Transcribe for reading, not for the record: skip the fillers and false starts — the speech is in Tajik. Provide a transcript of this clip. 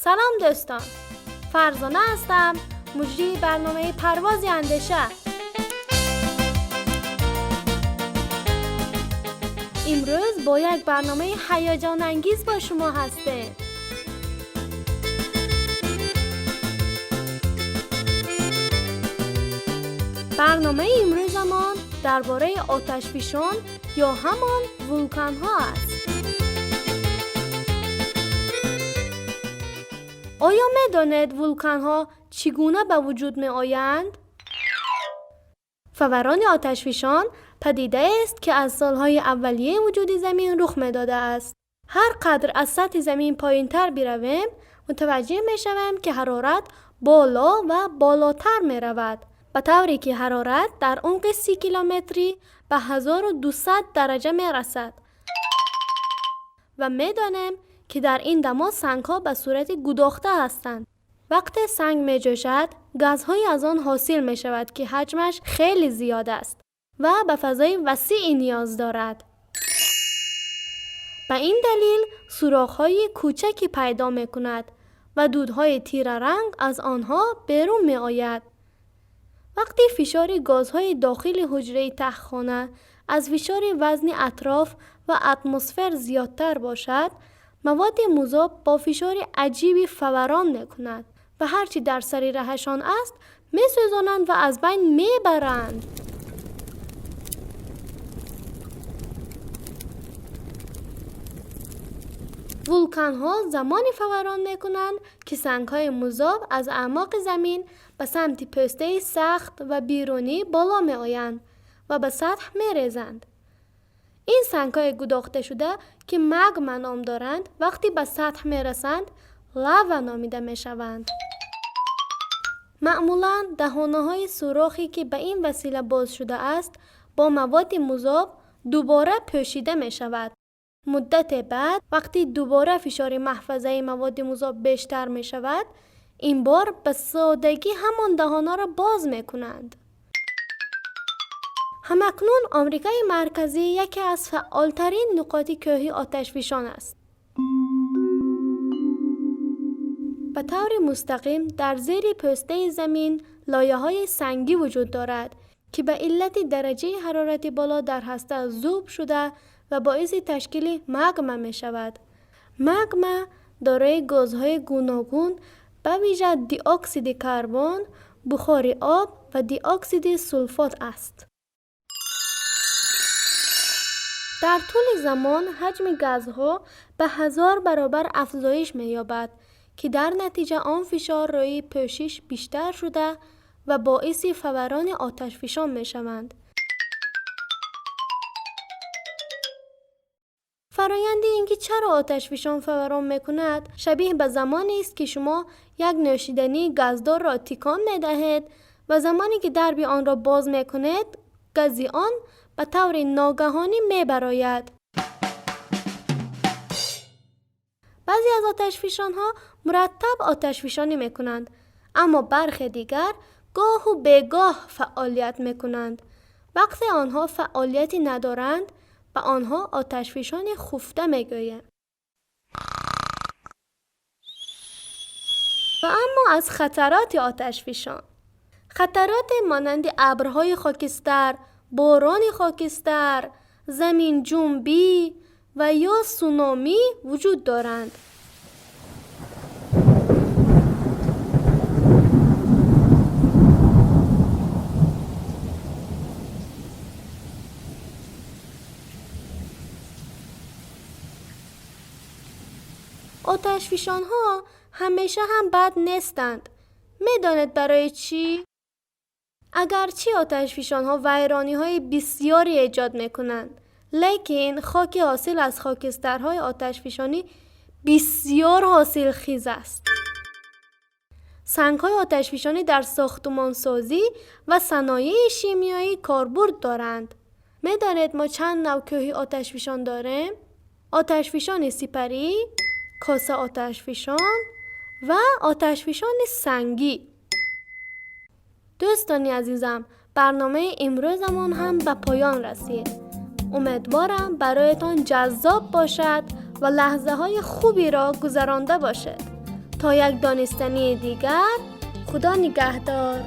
Салом, дӯстон! Фарзона ҳастам, муҷрии барномаи Парвози андеша. Имрӯз бо як барномаи ҳаяҷонангез бо шумо ҳастем. Барномаи имрӯзамон дар бораи оташфишон ё ҳамон вулканҳо аст. Оё медонед, вулканҳо чӣ гуна ба вуҷуд меоянд? Фаварони оташфишон падидаест, ки аз солҳои аввалияи вуҷуди Замин рух медодааст. Ҳар қадр аз сатҳи Замин поинтар биравем, мутаваҷҷеҳ мешавем, ки ҳарорат боло ва болотар меравад, ба тавре ки ҳарорат дар умқи 30 километрӣ ба 1200 дараҷа мерасад ва медонем, ки дар ин дамо сангҳо ба сурати гудохта ҳастанд. Вақте санг меҷӯшад, газҳое аз он ҳосил мешавад, ки ҳаҷмаш хеле зиёд аст ва ба фазои васеъе ниёз дорад. Ба ин далел сӯрохҳои кӯчаке пайдо мекунад ва дудҳои тираранг аз онҳо берун меояд. Вақте фишори гозҳои дохили ҳуҷраи таҳхона аз фишори вазни атроф ва атмосфер зиёдтар бошад, маводи музоб бо фишори аҷибе фаварон мекунад ва ҳар чӣ дар сари раҳашон аст, месӯзонанд ва аз байн мебаранд. Вулканҳо замоне фаварон мекунанд, ки сангҳои музоб аз аъмоқи замин ба самти пӯстаи сахт ва берунӣ боло меоянд ва ба сатҳ мерезанд. Ин сангҳои гудохташуда, ки магма ном доранд, вақте ба сатҳ мерасанд, лава номида мешаванд. Маъмулан даҳонаҳои сӯрохе, ки ба ин васила боз шудааст, бо маводи музоб дубора пӯшида мешавад. Муддате баъд, вақти дубора фишори маҳфазаи маводи музоб бештар мешавад, ин бор ба содагӣ ҳамон даҳонаро боз мекунанд. Ҳамакнун Омрикаи Марказӣ яке аз фаъолтарин нуқоти кӯҳи оташфишон аст. Ба таври мустақим дар зери пӯстаи замин лояҳои сангӣ вуҷуд дорад, ки ба иллати дараҷаи ҳарорати боло дар ҳаста зуб шуда ва боиси ташкили магма мешавад. Магма дорои гозҳои гуногун, ба вижа диоксиди карбон, бухори об ва диоксиди сулфат аст. Дар тӯли замон ҳаҷми газҳо ба 1000 баробар афзоиш меёбад, ки дар натиҷа он фишор рӯи пӯшиш бештар шуда ва боиси фаварони оташфишон мешаванд. Фароянди ин ки чаро оташфишон фаварон мекунад, шабеҳ ба замонест, ки шумо як нӯшидании газдорро тикон медиҳед ва замоне ки дарби онро боз мекунед, гази он ба таври ногаҳонӣ мебарояд. Баъзе аз оташфишонҳо мураттаб оташфишонӣ мекунанд, аммо бархе дигар гоҳу бегоҳ фаъолият мекунанд. Вақте онҳо фаъолияте надоранд, ба онҳо оташфишони хуфта мегӯем. Ва аммо аз хатароти оташфишон. Хатароте монанди абрҳои хокистар, борони хокистар, заминҷунбӣ ва ё сунамӣ вуҷуд доранд. Оташфишонҳо ҳамеша ҳам бад нестанд. Медонед барои чӣ? Агарчи оташфишонҳо вайрониҳои бисёре эҷод мекунанд, лекин хоки ҳосил аз хокистарҳои оташфишонӣ бисёр ҳосилхез аст. Сангҳои оташфишонӣ дар сохтумонсозӣ ва саноеи шимиёӣ корбурд доранд. Медонед, мо чанд нав кӯҳи оташфишон дорем? Оташфишони сипарӣ, коса оташфишон ва оташфишони сангӣ. Дӯстони азизам, барномаи имрӯзамон ҳам ба поён расид. Умедворам, бароятон ҷаззоб бошад ва лаҳзаҳои хуберо гузаронда бошед. То як донистании дигар, Худо нигаҳдор.